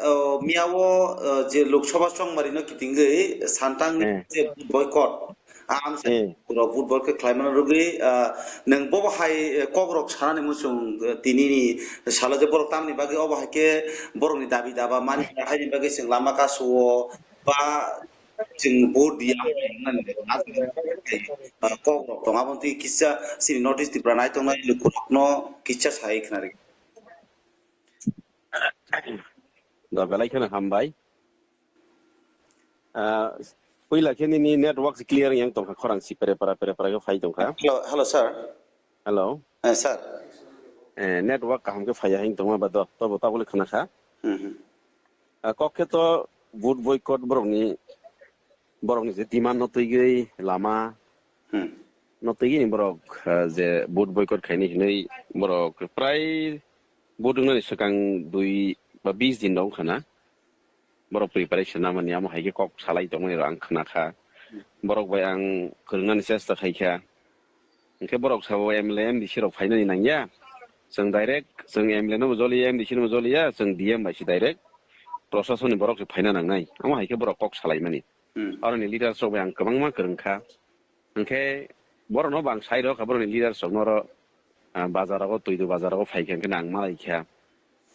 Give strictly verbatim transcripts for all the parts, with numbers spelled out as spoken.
O, miyao, o, je Lok Sabha chongmari no kitingwi santang ni Eh. je vote boycott. Am sa Eh. pura vote boycott khlaimano rwgwi, ah, nwng bobo hai, eh, kokrok sanani muchung, eh, tini ni salo je borok tamni bagwi obo hai khe borokni dabi daba mani haini bagwi chwng lama kasu-o ba chwng vote diya hwnwi hwnani, ah, kokrok tong. Aboni twi kisa chini North East Tripura nai tongnai lukurokno kisa sai khna rwgwi. Da belai kheno hambai. Ah, puila khe nini network se clear yang tongkha, khorang si pere para pere para khe phai tongkha. Hello, hello, sir. Hello. Eh, sir. Eh, network kaham khe phaiya hing tongma ba do, tobo tabole khna kha. Hmm, hmm. Ah, kok khe to vote boycott borokni, borokni je demand no twi gwi lama Hmm. no twi gwi borok, ah, je vote boycott khaini hinwi borok prai vote wngnani swkang dui ba bis din rok wngkha na. Borok preparation namani amo hai khe kok salai tongmani rok ang khna kha. Borok bai ang kwrwngnani chesta khai kha. Hwnkhe borok sabo M L A, M D C rok phainani nangya. Chwng direct, chwng M L A no bo joliya, M D C no bo joliya, chwng D M bai se direct. Prosasoni borok se phaina nangnai. Amo hai khe borok kok salaimani. Hmm. Aroni leaders rok bai ang kwbangma kwrwng kha. Hwnkhe borokno bo ang sai rw kha, borokni leaders rokno oro, ah, bazar rogo, Twidu bazar rogo phai kha, hwnkhe nang malai kha.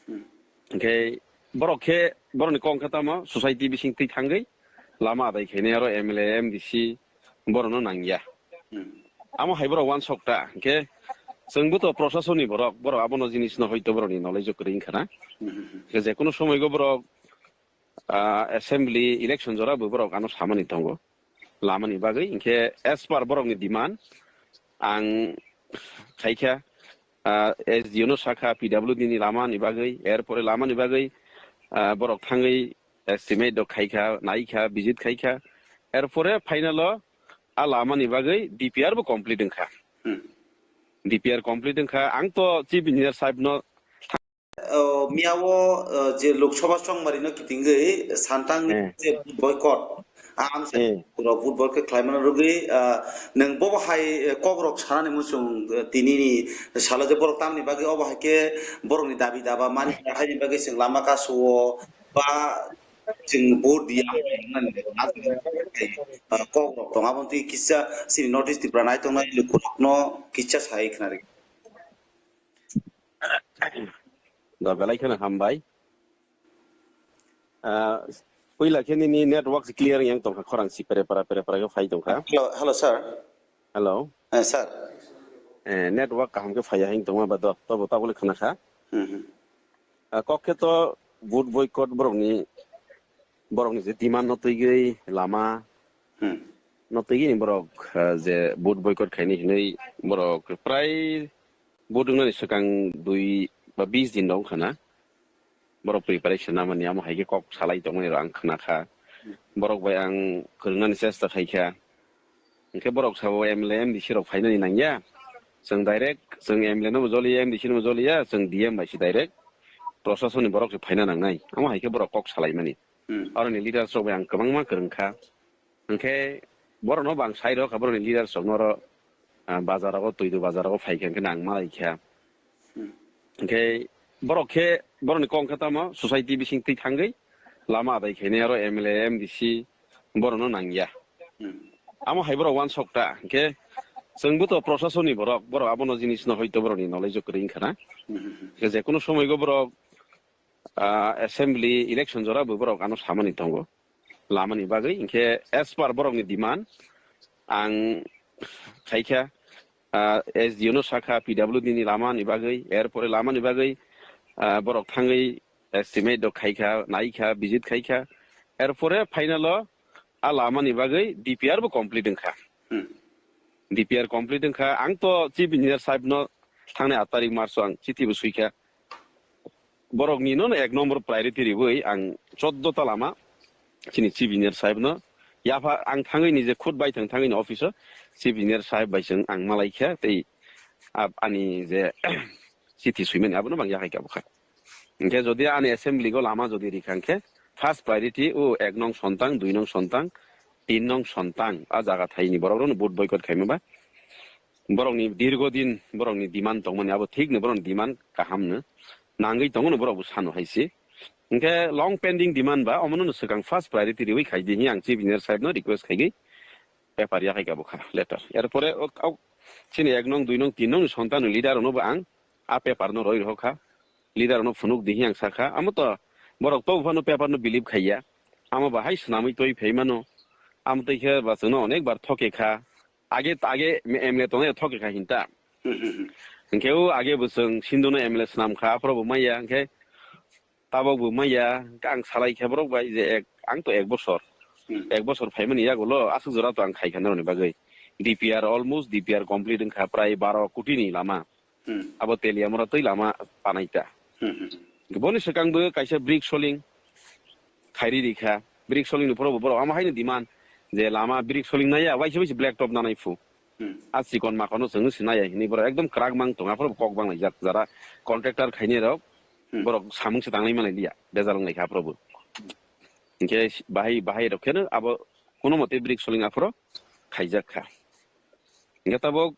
Hmm. Hwnkhe borok khe, borokni kok khe tamo society bising twi thangwi lama adai khainai aro M L A, M D C borokno nangya. Hmm. Amo hai borok uansuk ta, hwnkhe chwngbo to prosasoni borok, borok abono jinisno hoito borokni knowledge o kwrwi wngkha na. Hmm, hmm, hmm. Hwnkhe je kono somoigo borok, ah, assembly election jora bo borok ano samani tongo. Lamani bagwi, hwnkhe as per borokni demand, ang khaikha, ah, S D O no sakha P W D ni lamani bagwi, erpore lamani bagwi, ah, borok thangwi estimate rok khaikha, naikha, visit khaikha, erpore final o a lamani bagwi D P R bo complete wngkha. Hmm. D P R complete wngkha, ang to Chief Engineer sahib no O, miyao, o, je Lok Sabha chongmari no kitingwi santang ni Eh. je vote boycott. Am sa Eh. pura vote boycott khlaimano rwgwi, ah, nwng bobo hai, eh, kokrok sanani muchung, eh, tini ni salo je borok tamni bagwi obo hai khe borokni dabi daba mani haini bagwi chwng lama kasu-o ba chwng vote diya hwnwi hwnani, ah, kokrok tong. Aboni twi kisa chini North East Tripura nai tongnai lukurokno kisa sai khna rwgwi. Da belai kheno hambai. Ah, puila khe nini network se clear yang tongkha, khorang si pere para pere para khe phai tongkha. Hello, hello, sir. Hello. Eh, sir. Eh, network kaham khe phaiya hing tongma ba do, tobo tabole khna kha. Hmm, hmm. Ah, kok khe to vote boycott borokni, borokni je demand no twi gwi lama Hmm. no twi gini borok, ah, je vote boycott khaini hinwi borok prai vote wngnani swkang dui ba bis din rok wngkha na. Borok preparation namani amo hai khe kok salai tongmani rok ang khna kha. Borok bai ang kwrwngnani chesta khai kha. Hwnkhe borok sabo M L A, M D C rok phainani nangya. Chwng direct, chwng M L A no bo joliya, M D C no bo joliya, chwng D M bai se direct. Prosasoni borok se phaina nangnai. Amo hai khe borok kok salaimani. Hmm. Aroni leaders rok bai ang kwbangma kwrwng kha. Hwnkhe borokno bo ang sai rw kha, borokni leaders rokno oro, ah, bazar rogo, Twidu bazar rogo phai kha, hwnkhe nang malai kha. Hmm. Hwnkhe borok khe, borokni kok khe tamo society bising twi thangwi lama adai khainai aro M L A, M D C borokno nangya. Hmm. Amo hai borok uansuk ta, hwnkhe chwngbo to prosasoni borok, borok abono jinisno hoito borokni knowledge o kwrwi wngkha na. Hmm, hmm, hmm. Hwnkhe je kono somoigo borok, ah, assembly election jora bo borok ano samani tongo. Lamani bagwi, hinkhe as per borokni demand, ang khaikha, ah, S D O no sakha, P W D ni lamani bagwi, erpore lamani bagwi, ah, borok thangwi estimate rok khaikha, naikha, visit khaikha, erpore final o a lamani bagwi D P R bo complete wngkha. Hmm. D P R complete wngkha, ang to Chief Engineer sahib no thangnai aat tarik March o ang chithi bo swikha. Borokni no ek nombor priority riwi ang choddo ta lama chini Chief Engineer sahib no yapha ang thangwi ni je khud bai thang thangwi ni office o Chief Engineer sahib bai chwng ang malai kha tei ab-, ani je chithi swimani abono bang yakhai kha bwkha. Hinkhe jodi ani assembly go lama jodi rikha hinkhe first priority o ek nong Sontang, dui nong Sontang, tin nong Sontang a jaga thaini borok rokno vote boycott khaima ba. Borokni dirgo din borokni demand tongmani abo thikno borokni demand kahamno nangwi tongo no borok bo sano hai se. Hwnkhe long pending demand ba omono no swkang first priority riwi khai di hi ang Chief Engineer sahib no request khaigwi paper yakhai ka bukha letter. Erpore ok, ok, chini ek nong, dui nong, tin nong ni sontan ni leader no bo ang a paper no roi rokha. Leader no phunuk di hi ang sakha. Amo to borok to phano paper no believe khaiya. Amo bahai swnamwi toi phai mano. Amo tei khe ba chwngno onek bar thoke kha. Age, age M L A tongnai thoke kha hinta. Hmm, hmm, hmm. Hwnkhe o age bo chwng Sindhu no M L A swnam kha, aphuru bo maya, hwnkhe tabok bo maya, hwnkhe ang salai khe borok bai je ek, ang to ek bosor. Hmm. Ek bosor phaimani yagulo aswk jora to ang khai kha norokni bagwi. D P R, almost D P R complete wngkha, prai baro koti ni lama. Hmm. Abo Teliamura twi lama panai ta. Hmm, hmm, hmm. Boni swkang bo kaisa brick soling khairi rikha. Brick soling ni poro bo borok amo haino demand je lama brick soling naya, waisa waisa black top nanai phu. Hmm. A chikon makono chwng se naya hinwi borok ekdom kwrak mang tongo, aphuru kok bang laijak jara contractor khainai rok. Hmm. Borok samung se tanglai manai liya, bejal wng lai kha aphuru bo. Hinkhe bahai, bahai rok kheno abo kono mote brick soling aphuru khaijak kha. Hinkhe tabok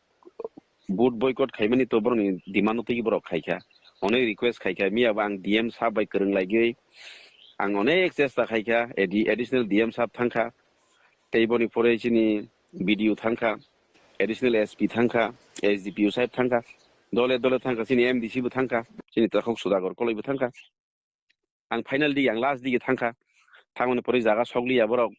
vote boycott khaimani to borokni demand no twi borok khaikha. Onek request khaikha, miya bo ang D M sahab bai kwrwng laigwi ang onek chesta khaikha, adi-, additional D M sahab thangkha. Tei boni pore chini B D O thangkha, additional S P thangkha, S D P O sahab thangkha, dole dole thangkha, chini M D C bo thangkha, chini takhuk Sudagor Koloi bo thangkha. Ang final digi, ang last digi thangkha. Thangmani pore jaga sokliya borok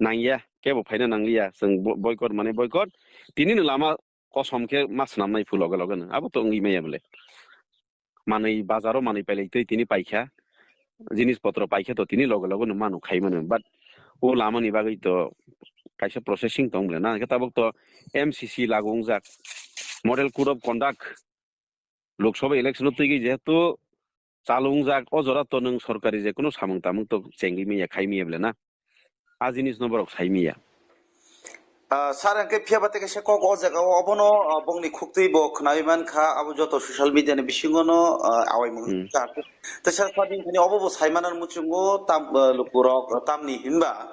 nangya, kebo phaina nangliya. Chwng bo-, boycott mane boycott. Tini no lama kosom khe ma swnamnai phu loge loge no. Abo to wngwi maya bole. Manwi bazaro manwi pailai twi tini paikha. Jinis potro paikha to tini loge loge no manu khai mano. But o lama ni bagwi to kaisa processing tong bole na. Hwnkhe tabok to M C C lagu wngjak. Model Code of Conduct Lok Sabha election o twi jehetu chalungjak, o jora to nwng sorkari je kunu samung tamung to chengwi manya, khai manya bole na? A jinis no borok sai manya. Ah, sir, hwnkhe phiya ba tei kaisa kok o jaga o obono, ah, bongni khuktwi bo khnawi man kha, abo joto social media ni bisingo no, ah, awaimung Hmm. kha. Tei sir, sir, bini thani obo bo sai mano muchungo tam, ah, lukurok, ah, tamni hinba,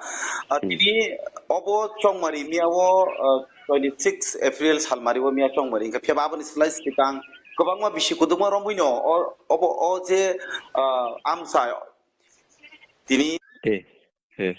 ah, Hmm. tini obo chongmari miya o, ah, twenty six April salmari o miya chongmari, hwnkhe phiya ba aboni slai swkang kwbangma bisi kudukma romwi no o, obo o je, ah, amsa tini Eh, eh.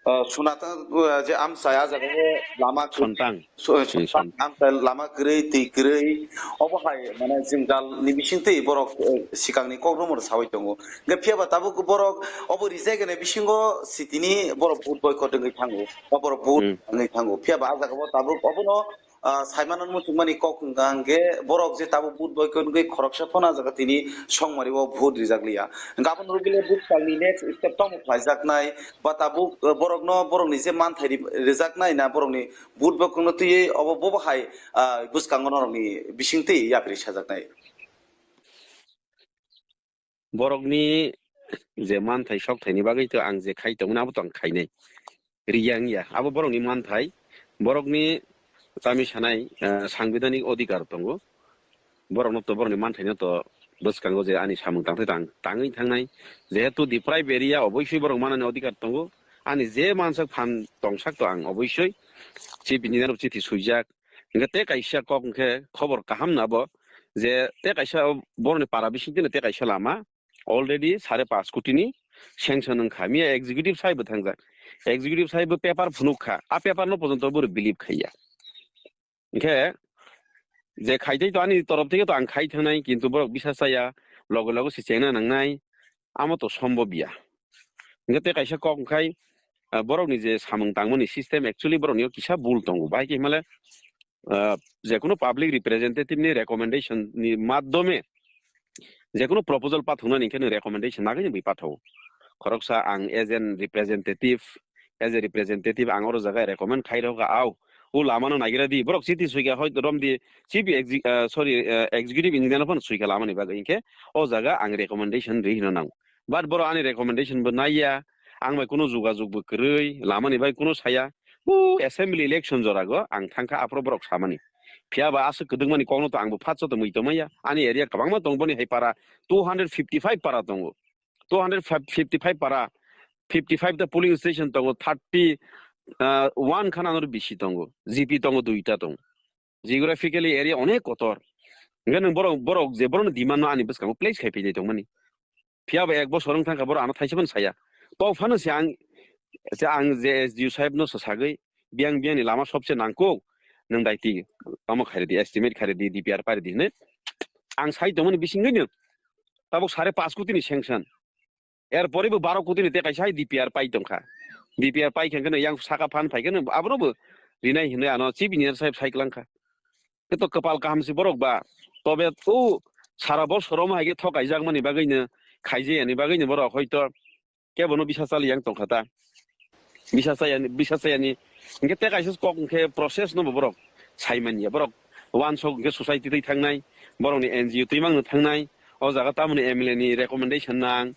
Ah, sunata, ah, je amsa a jaga o lama khe- Sontang. So, Eh, sontang, son- amsa lama kwrwi, twi kwrwi, obo hai mane jwngjal ni bising twi borok, eh, swkang ni kok romor sawi tongo. Hwnkhe phiya ba tabuk borok obo rijak ni bisingo sitini borok vote boycott wngwi thango, ba borok vote Hmm. wngwi thango. Phiya ba a jaga o tabuk obono, ah, sai mano muchungmani kok wngkha hwnkhe borok je tabuk vote boycott wngwi khoroksa phano a jaga tini songmari o vote rijak liya. Hwnkhe aboni ulo bile buskang ni next step tamo khlaijaknai ba tabuk, ah, borokno borokni je manthai ri-, rijaknai na borokni vote boycott no twiwi obo bobo hai, ah, bwskango norokni bising twi yapri sajaknai. Borokni je manthai sokthai ni bagwi to ang je khai tongmani abo to ang khainai. Riya wngya. Abo borokni manthai, borokni tami sanai, ah, sangbidhanik odhikar tongo. Borokno to, borokni manthai no to bwskango je ani samung tangthai tang, tangwi thangnai. Jehetu deprived area oboisoi borok manani odhikar tongo. Ani je mansak phan tongsak to ang oboisoi Chief Engineer chithi swijak. Hingke te kaisa kok hingke khobor kaham na bo je te kaisa borokni para bisingtwi te kaisa lama already sare pash koti ni sanction wngkha. Miya executive sai bo thangjak. Executive sai bo paper phunuk kha. A paper no pojonto boro believe khaiya. Hingke je khaitei to ani torof theke to ang khai thangnai, kintu borok bisas chaya, loge loge se chengna nangnai, amo to sombob ya. Hingke te kaisa kok hingkhai, ah, borokni je samung tangmani system, actually borokni o kisa bul tongo. Bahai khe himale, ah, jekunu public representative ni recommendation ni madhyome jekunu proposal pathoknani hingke nwng recommendation nagini bui pathao. Khoroksa ang as an representative, as a representative ang oro jaga recommend khai rokha, au, o lama no nagira di, borok chiti suikha hoi rom di, chief exec-, ah, sorry, ah, executive engineer phano suikha lama ni bagwi, hingke o jaga ang recommendation ri hino nango. But borok ani recommendation bo naiya, ang bai kunu jogajog bo kwrwi, lama ni bai kunu saya, o assembly election jora go ang thangkha, aphuru borok samani. Phiya ba aswk kwdwkmani kokno to ang bo phatsa to mui tongmaya, ani area kwbangma tongo, boni hai para two hundred fifty five para tongo. Two hundred fifty five para, fifty five ta polling station tongo, thirty, ah, one khana noro bisi tongo, G P tongo, duita tongo. Geographically area onek kotor. Hingke nwng borok, borok je borokni demand no ani bwskango place khai phaijai tongmani. Phiya ba ek bosor wng thangkha, borok ano thaisa phano saya. To phano se ang, se ang je S D O saheb no sa sagwi, biyang biyang ni lama sobse nangkuk, nwng daiti tamo khairi di, estimate khairi di, D P R pari di hinwi ang sai tongmani bisingwino tabuk sare paanch koti ni sanction. Er pore bo baro koti ni tei kaisa hai D P R pai tongkha. D P R pai khe yang saka phan phai khe abono bo rinai hinwi ano chief engineer saheb sai klangkha. Khe to kwpal kaham se borok ba. Tobe o sara bosoro mo hai khe thok kaijak mani bagwi no, khaijaya ni bagwi no borok hoito kebo no bisa chali yang tongkha ta. Bisa chaya ni, bisa chaya ni. Hinkhe tei kaisa kok hinkhe process no bo borok sai manya. Borok wansok hinkhe society twi thangnai, borok ni N G O twi mangno thangnai. O jaga tamoni M L A ni recommendation nang,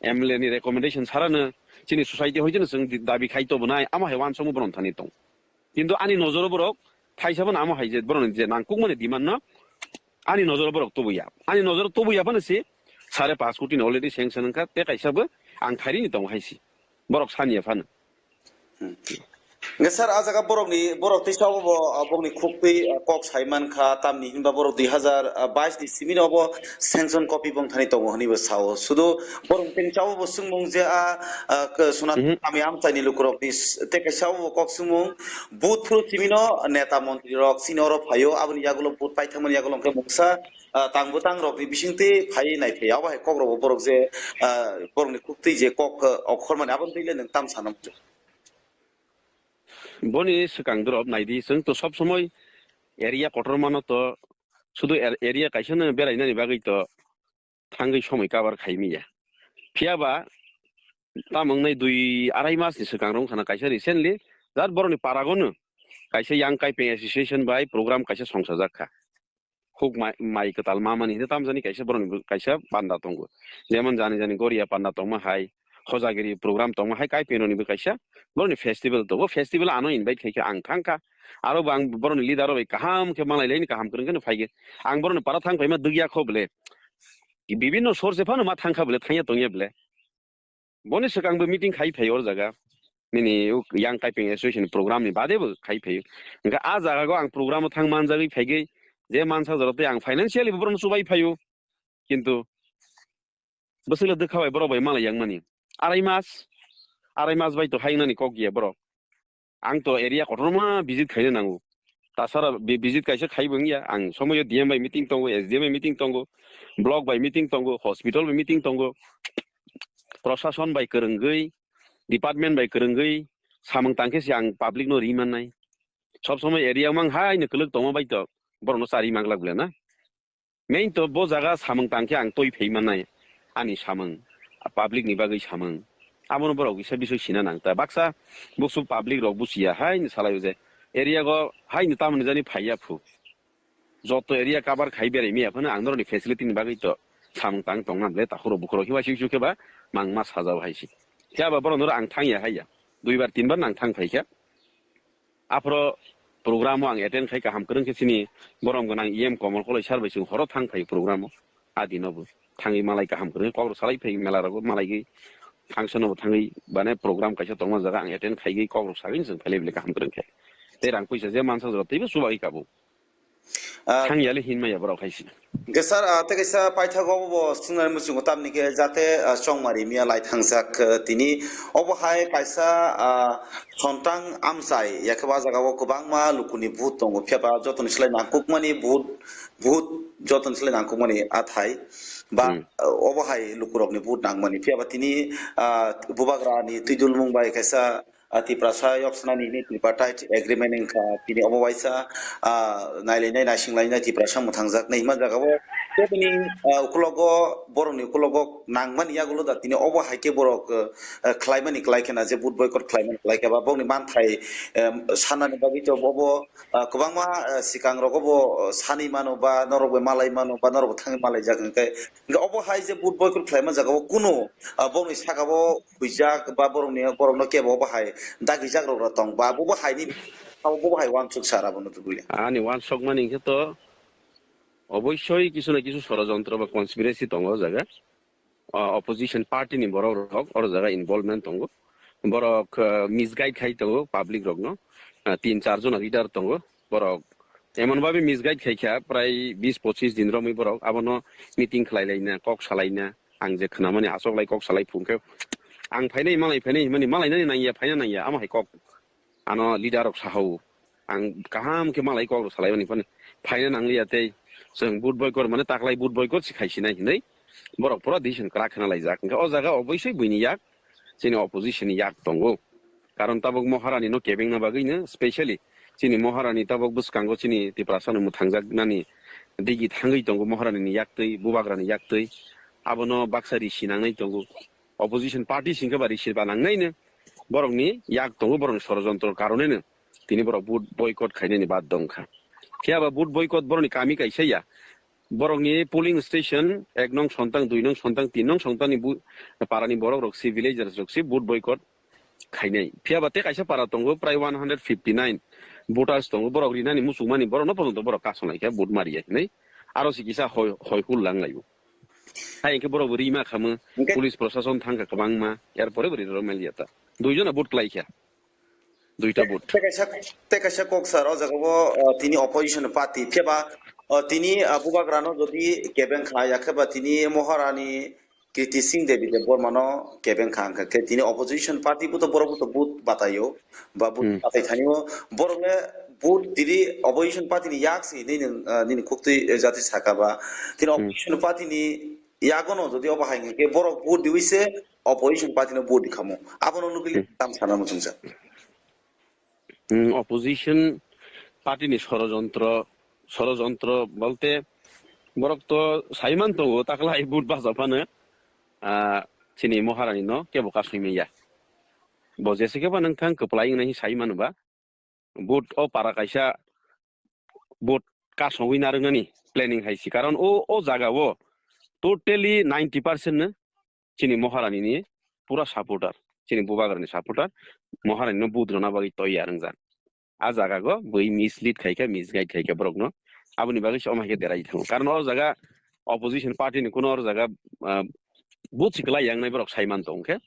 M L A ni recommendation sarano chini society hoiteno chwng dabi khai tobonai, amo hai wansokmo borok thani tong. Kintu ani nojoro borok thaisa phano amo hai je borokni je nangkukmani demand no ani nojoro borok tubuya. Ani nojoro tubuya phano se sare paanch koti ni already sanction wngkha, tei kaisa bo ang khairi ni tongo hai se. Borok saniya phano. Hwnkhe sir, a jaga borokni, borok tei sabo bo, ah, bokni khuk twi, ah, kok sai mankha, tamni hinba borok dui hazar bais ni simi no obo sanction copy bong thani tongo hwnwi bo sao. Sudu borok tei sabo bo swngmung je a, ah, k-, Suna Mhm. Kami amchaini lukurok ni s-, tei kaisa obo kok swngmung, vote phuru simi no neta montri rok chini oro phaio, aboni yagulo vote paithangmani yagulo hwnkhe mungsa, ah, tang bwtang rok ni bisingtwi phaiwi naiphai, abo hai kok rok bo borok je, ah, borok ni khuk twi je kok, ah, okhor mani aboni twi le nwng tam sana muchung. Boni swkang drop naidi, chwng to sob somoi area kotorma no to sudu er-, area kaisa no berainani bagwi to thangwi somoi cover khai manya. Phiya ba tamo wngnai dui arai mas ni swkang rok wngkha na kaisa recently, jat borokni paragono kaisa Young Kaipeng Association bai program kaisa songsajak kha. Huk mai, mai kwtal ma mani hwnwi tamjani kaisa borokni bo kaisa panda tongo. Jemon jani jani Goria panda tongma hai, Hojagiri program tongma hai, Kaipeng rokni bo kaisa borokni festival tongo. Festival ano invite khai khe ang thang kha. Aro bo ang borokni leader rok bai kaham khe malai laini kaham kwrwng khe phai khe. Ang borokni para thang phaima dugya kho bole. Bibinno source phano ma thang kha bole, thangya tongya bole. Boni swkang bo meeting khai phai o jaga. Nini o Young Kaipeng Association program ni bade bo khai phai o. Hwnkhe a jaga go ang program o thang manjagwi phai gwi je mansa jora tei ang financially bo borokno chubai phai o. Kintu bwswkle dwkha bai borok bai malai yang mani. Arai mas, arai mas bai to hai nani kok ya borok. Ang to area kotorma visit khaina nango. Tasara vi-, visit kaisa khaibo wngya. Ang somoyo D M bai meeting tongo, S D M bai meeting tongo, block bai meeting tongo, hospital bai meeting tongo. Prosason bai kwrwngwi, department bai kwrwngwi, samung tangkhe se ang public no ri mannai. Sob somoi area mang hai no kwlwk tongma bai to borok no chari manglak bole na. Main to bo jaga samung tangkhe ang twi phai mannai, ani samung, public ni bagwi samung. Abono borok kisa bisoi sina nang ta. Baksa buksuk public rok buchiya hai ni salai o je area go hai ni tamoni jani phaiya phu. Joto area cover khai berai miya phano ang noroni facility ni bagwi to samung tang tong nam le takhuro bukhuro hiwa siu siu khe ba mang ma sajao hai si. Khe aba borok noro ang thang ya hai ya. Dui bar tin bar nang thang phai kha. Aphro program o ang attend khai kaham kwrwng khe chini borom gwnang E M Komol Koloi sir bai chwng horo thang phai program o. A dino bo thangwi malai kaham kwrwng kok rok salai phai mela rogo malai gwi function o bo thangwi bane program kaisa tongma jaga ang attend khai gwi kok rok sagwi chwng phailai bile kaham kwrwng khe. Tei rang puisa je mansa jora teibo chuba gwi kabo. Ah, thang yali hinmaya borok hai si. Hwnkhe sir, ah, tei kaisa paithago bo swngnani muchungo tamni khe jate, ah, chongmari miya lai thangjak, ah, tini obo hai kaisa, ah, sontang amchai, yakhe ba jaga o kwbangma lukuni vote tongo, phiya ba jotoni slai nangkukmani vote, vote jotoni slai nangkukmani athai ba, Hmm. ah, obo hai lukurokni vote nangmani, phiya ba tini, ah, bubagrani twidulmung bai kaisa ah, Tiprasa yok sanani hini tripartite agreement wngkha, tini obo waisa, ah, nailainai, naisinglainai Tiprasa mwthangjaknai hima jaga o. Tei bini, ah, ukulogo, borokni ukulogo nangmani yagulo da tini obo hai khe borok, ah, khlaimani klai khe na je vote boycott khlaimani klai khe ba bokni manthai, em, sanani bagwi to bobo, ah, kwbangma, ah, swkang rogo bo, ah, sanwi mano ba norok bai malai mano ba norok bo thangwi malai jak hwnkhe. Hwnkhe obo hai je vote boycott khlaima jaga o kunu, ah, bokni saka o huijak ba borokni, borokno kebo bo hai dagijak rok tong ba bo bo hai ni abo bo bo hai wansuk sar abono tubui. Ani wansuk mani khe to oboisoi kisu na kisu sorojontro ba conspiracy tongo o jaga. Ah, opposition party ni borok rok oro jaga involvement tongo. Borok, ah, misguide khai tongo public rokno. Ah, tin char jona leader tongo. Borok emon babe misguide khai kha prai bis pochis din romwi borok abono meeting khlai laina, kok salaina. Ang je khwnamani aswk lai kok salai phung khe, ang phainai malai phainai himani malai nani nangya, phaina nangya, amo hai kok ano leader rok sahao. Ang kaham khe malai kok rok salai mani phani phaina nangliya tei chwng vote boycott mane taklai vote boycott si khai sinai hinwi borok pura decision kwrak khna laijak. Hwnkhe o jaga oboisoi buini yak chini opposition ni yak tongo. Karon tabuk Maharani no kebengna bagwi no specially chini Maharani tabuk bwskango chini Tiprasa no mwthangjak nani digi thangwi tongo Maharani ni yaktwi, Bubagra ni yaktwi. Abono baksa risi nangnai tongo. Opposition party singkhe ba risi ba nangnai no borok ni yak tongo, borok ni sorojontro karone no tini borok vote boycott khainani bad dong kha. Phiya ba vote boycott borok ni kami kaisa ya. Borok ni polling station ek nong sontang, dui nong sontang, tin nong sontang ni bu-, para ni borok rok si, villagers rok si vote boycott khainai. Phiya ba tei kaisa para tongo, prai one hundred fifty nine voters tongo, borok rinani muchungmani borok no pono borok kasonai khe vote mariya hinwi. Aro si kisa hoi, hoi hul lang laio. Hai hwnkhe borok bo rima khamu, Hwnkhe police prosason thangkha kwbangma, er pore bo rirok maliya ta. Dui jona vote klai kha. Duita vote. Tei kaisa, tei kaisa kok sir, o jaga o, uh, tini opposition party, phiya ba, uh, tini, uh, Bubagra no jodi kebeng kha, ya khe ba tini Maharani Kriti Singh Devi Debbarma no kebeng kha, hwnkhe tini opposition party bo to borok bo to vote bataio, ba vote Hmm. batai thani o, borok le vote tiri opposition party ni yak si nini, uh, nini khuktwi jati saka ba, tini Hmm. opposition party ni yagono jodi obo hai hwnkhe borok vote diwi se opposition party no vote dikhamo. Abono nugwi Hmm. tam sana muchungsa. Hmm, opposition party ni sorojontro, sorojontro bolte borok to saiman tongo taklai vote bacha phano, ah, chini Maharani no kebo kasui manya. Bo jese kebo nang thang kwplai wngnai sai mano ba. Vote o para kaisa vote kasongwi narwknani planning hai si. Karon o, o jaga o totally ninety percent no chini Maharani ni pura supporter, chini Bubagra ni supporter, Maharani no vote rwna bagwi toyar wngjak. A jaga go bui mislead khai kha, misguide khai kha borok no. Aboni bagwi se omo hai khe derai thango. Karon o jaga opposition party ni kuno o jaga, ah, vote si kwlai yang nai borok sai man tong khe,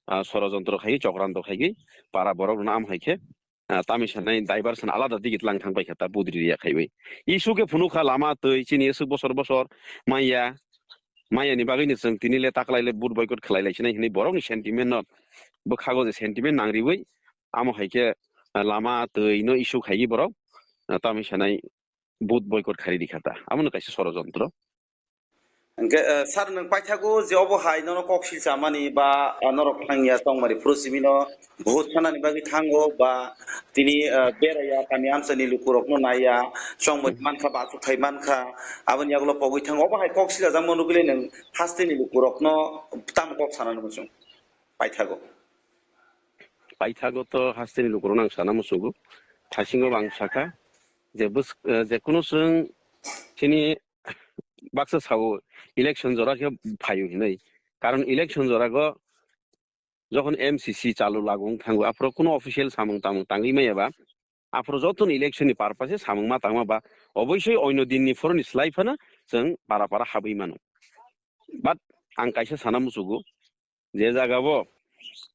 ah, sorojontro khai, chokranto khai, para borok rwna am hai khe, ah, tami sanai diversion alada digi tlang thang pai kha ta budri riya khaiwi. Issue khe phunuk kha lama twi chini ese bosor bosor maya, maya ni bagwi ni chwng tini le taklai le vote boycott khlai lai sinai hinwi borok ni sentiment no bwkhago je sentiment nang riwi amo hai khe, ah, lama twi no issue khaiwi borok, ah, tami sanai vote boycott khai ri kha ta. Amo no kaisa sorojontro. Hwnkhe, eh, sir, nwng paithago je obo hai nono kok silchamani ba, ah, norok thangya chongmani phuru simi no vote sanani bagwi thango ba tini, eh, beraiya kami amchaini lukurokno naiya chongmani mankha ba achukthai mankha aboni yagulo pogwi thango. Obo hai kok silchajak mo nugwile nwng hasteni lukurokno tamo kok sanani muchung paithago? Paithago to hasteni lukurokno ang sana muchungo. Thasingo bo ang sakha je bwsk-, eh, je kunu chwng chini baksa sao election jora khe phaio hinwi. Karon election jora go jokhon M C C chalu lagu wng thango, aphuru kuno official samung tamung tangwi maya ba, aphuru joto ni election ni purpose samung ma tangma ba, oboisoi oino din ni phoro ni slai phano chwng para para habwi mano. But ang kaisa sana muchugo, je jaga bo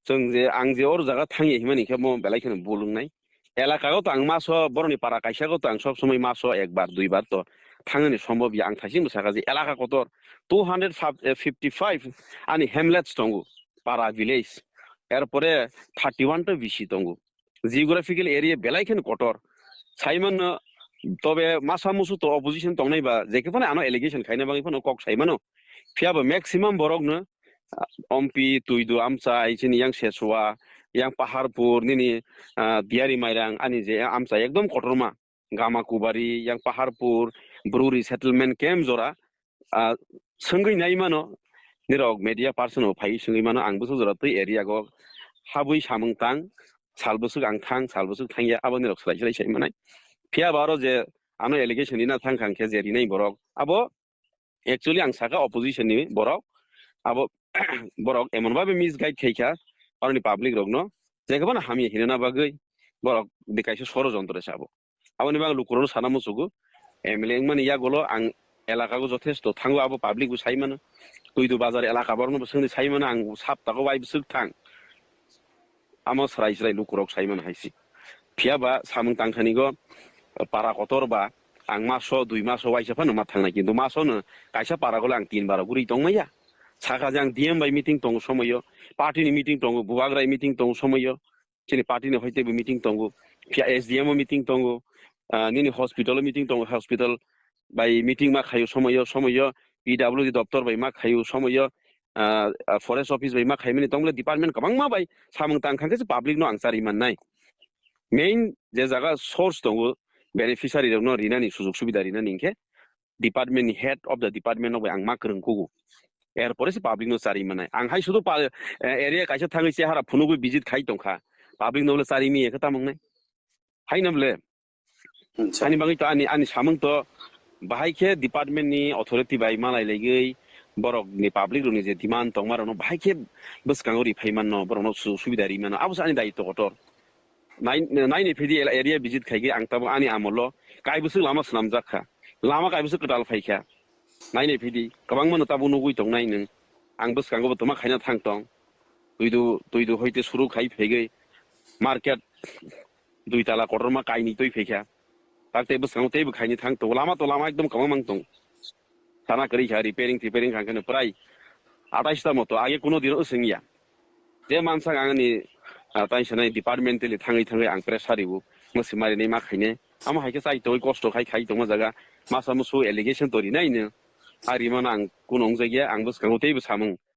chwng je, ang je or jaga thangya himani khe mo belai kheno bul wngnai. Elaka go to ang maso boroni para kaisa go to ang sob somoi maso ekbar duibar to thangnani sombhob ya. Ang thaising bwsakha je elaka kotor two hundred fifty five ani hamlets tongo, para village, erpore thirty one to bisi tongo. Geographical area belai kheno kotor. Saimano tobe masa musu to opposition tongnai ba je khe phano ano allegation khaina bagwi phano kok saimano. Phiya bo maximum borok no, ah, Ompi, Tuidu, Amchai, chini yang Sesua, yang Paharpur, nini, ah, Diari Mairang, ani je Amchai ekdom kotorma. Gama Kubari, yang Paharpur, Bru resettlement camp jora, ah, swngwi nai mano, nirok media person bo phai swngwi mano, ang bwswk jora twi area go habwi samung tang, sal bwswk ang thang, sal bwswk thangya, abo nirok swlai swlai sai manai. Phiya ba aro je ano allegation rina thang kha hwnkhe je rinai borok, abo actually ang saka opposition ni borok, abo borok emon babe misguide khai kha aroni public rok no, je khe bono hamya hinana bagwi borok de kaisa sorojontro se abo. Aboni bagwi lukurokno sana muchugo, M L A wngmani yagulo ang elaka go jothesto thango, abo public bo sai mano, Tuidu bazar elaka borokno bo swngdi sai mano, ang saptago bai bwswk thang. Amo srai srai lukurok sai mano hai se. Phiya ba samung tangkhani go para kotor ba ang maso dui maso waisa phano ma thangnai, kintu maso no kaisa para gole ang tin bar guri tongmaya. Saka je ang D M bai meeting tongo somoyo, party ni meeting tongo, Bubagra meeting tongo somoyo, chini party ni hoite bo meeting tongo, phiya S D M o meeting tongo, ah, nini hospital o meeting tongo, hospital bai meeting ma khayo somoyo, somoyo P W D doptor bai ma khayo somoyo, ah, ah, forest office bai ma khaimani tongle department kwbangma bai samung tang kha khe public no ang chari mannai. Main je jaga source tongo beneficiary rokno rinani sujog subida rinani hinkhe department ni head of the department no bai ang ma kwrwng kugo. Erpore se public no chari manai. Ang hai sudu pa-, eh, area kaisa thangwi se hara phunugwi visit khai tongkha. Public no bole chari mi ekha tamang nai. Hai na bole. Ani bagwi to ani, ani samung to bahai khe department ni authority bai malai laigwi borok ni public rok ni je demand tongma rok no bahai khe bwskango ri phai manno, borok no sujog subida ri mano. Abo se ani daityo kotor. Nai, nai ni phidi area visit khai khe ang tabuk ani amolo kai bwswk lama swnamjak kha. Lama kai bwswk kwtal phai kha. Nai ni phidi kwbangma no tabuk nugwi tongnai nwng. Ang bwskango bo toma khaina thang tong. Tuidu, tuidu hoite suru khai phegwi market dui tala kotorma kainwi twi phai kha. Tak tei bwskango teibo khaini thang tongo. Lama to lama ekdom kwbangma wng tong. Sana kwrwi kha repairing, repairing kha khe prai atais ta moto age kuno dino swngya. Je mansa ang ni, ah, tai sanai departmentally thangwi thangwi ang pressure ribu. Mwswi mari nai ma khaine. Amo hai khe chai tongwi kosto khai khai tongma jaga. Masa musu allegation to rinai no. A rimano ang kuno wngjakya, ang bwskango teibo samung.